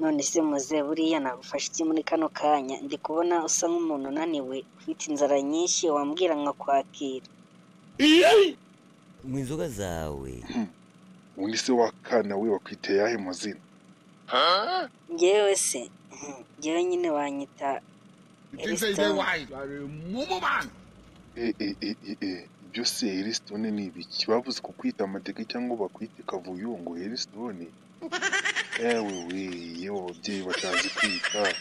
None se muze, buriya nagufasha iki muri kano kanya? Ndi kubona usa nk'umuntu unaniwe, ufite inzara nyinshi, wambwira nkakwakira. Mu inzoga zawe. Ubundi se wakana we wakwiteye ayahe mazina? Njyewe se, njyewe nyine wanyita Erisitone. E e e e e, ibyo se Herisitone ni ibiki? Bavuze kukwita amateke cyangwa bakwite kavuyo ngo Herisitone? Ewe we, yewe ababyeyi batazi kwita.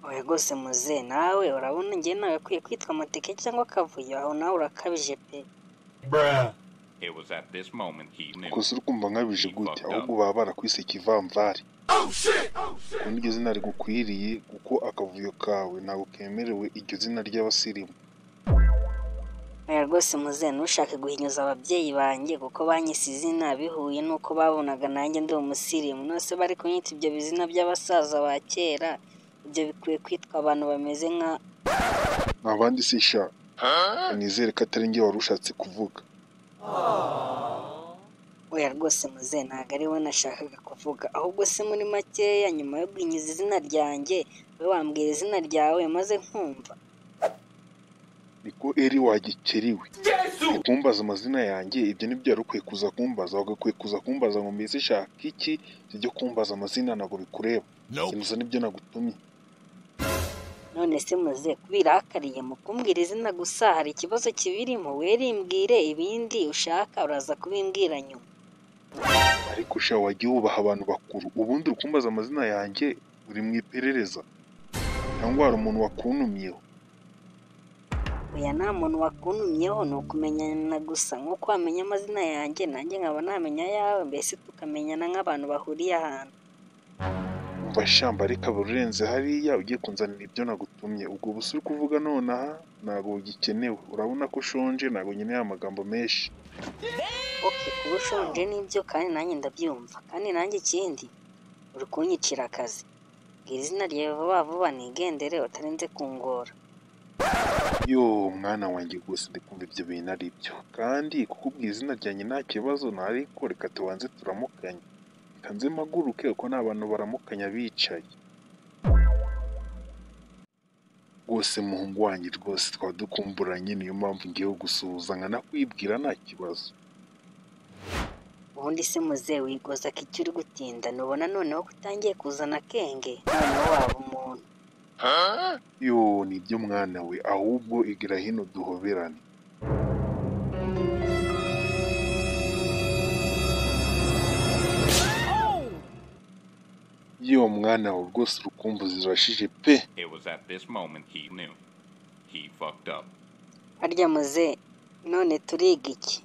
Oya rwose muze, nawe urabona njye nagakwiye kwitwa amateke cyangwa akavuyo, aho nawe urakabije pe. It was at this moment he knew. Gusa uri kumva nkabije gute? Ahubwo baba barakwise ikivamvari. Kuko niryo zina rigukwiriye, kuko akavuyo kawe ntabwo kemerewe iryo zina ry'abasirimu. Oya rwose muze, ntushake guhinyuza ababyeyi banjye kuko banyise izina bihuye n'uko babonaga nanjye ndi umusirimu. None bari kunyita ibyo bizina by'abasaza ba kera, ibyo bikwiye kwitwa abantu bameze nka Nta bandi se sha, nizere ko atari njye wari ushatse kuvuga. Oya rwose muze, ntabwo ari we nashakaga kuvuga, ahubwo se muri makeya nyuma yo guhinyuza izina ryanjye, wowe wambwira izina ryawe maze nkumva. Niko eri wagikeriwe kumbaza amazina yanjye, ibyo nibyo wari ukwiye kuza kumbaza. Wagakwiye kuza kumbaza ngo mbese shaka iki? Ibyo kumbaza amazina ntabwo bikureba. Kemuza nibyo nagutumye. None se muze, kubirakariye mu kumbwira izina gusa hari ikibazo kibirimo? Werimbwire ibindi ushaka uraza kubimbwira nyuma. Ariko sha wajya wubaha abantu bakuru. Ubundi uri kumbaza amazina yanjye uri mu iperereza cyangwa hari umuntu wakuntumyeho? Oya nta muntu wakuntumyeho, ni ukumenyana gusa, nk'uko wamenya amazina yanjye nanjye nkaba namenya ayawe, mbese tukamenyana nk'abantu bahuriye ahantu. Umva shamba, reka urenze hariya ugiye kunzanira ibyo nagutumye. Ubwo busa uri kuvuga nonaha ntabwo bugikenewe. Urabona ko ushonje, ntabwo nkeneye amagambo menshi. Ok, kuba ushonje nibyo kandi nanjye ndabyumva, kandi nanjye ikindi uri kunyicira akazi. Mbwira izina ryawe vuba vuba nigendere utarinze kungora. Yo mwana wanjye, rwose ndi kumva ibyo bintu ari byo, kandi kukubwira izina ryanjye nta kibazo, ariko reka tubanze turamukanye. Reka nze mpaguruke kuko nta bantu baramukanya bicaye. Rwose muhungu wanjye, rwose twaba dukumburanye, niyo mpamvu ngiye kugusuhuza nkanakwibwira nta kibazo. Ubundi se muze, wigoza ko icyo uri gutinda, ntubona noneho ko utangiye kuzana akenge, noneho waba umuntu. Yo nibyo mwana we, ahubwo igira hino duhoberane. Yo mwana we, rwose urukumbuzi rurashije pe. It was at this moment he knew. He fucked up. Harya muze, none turiga iki?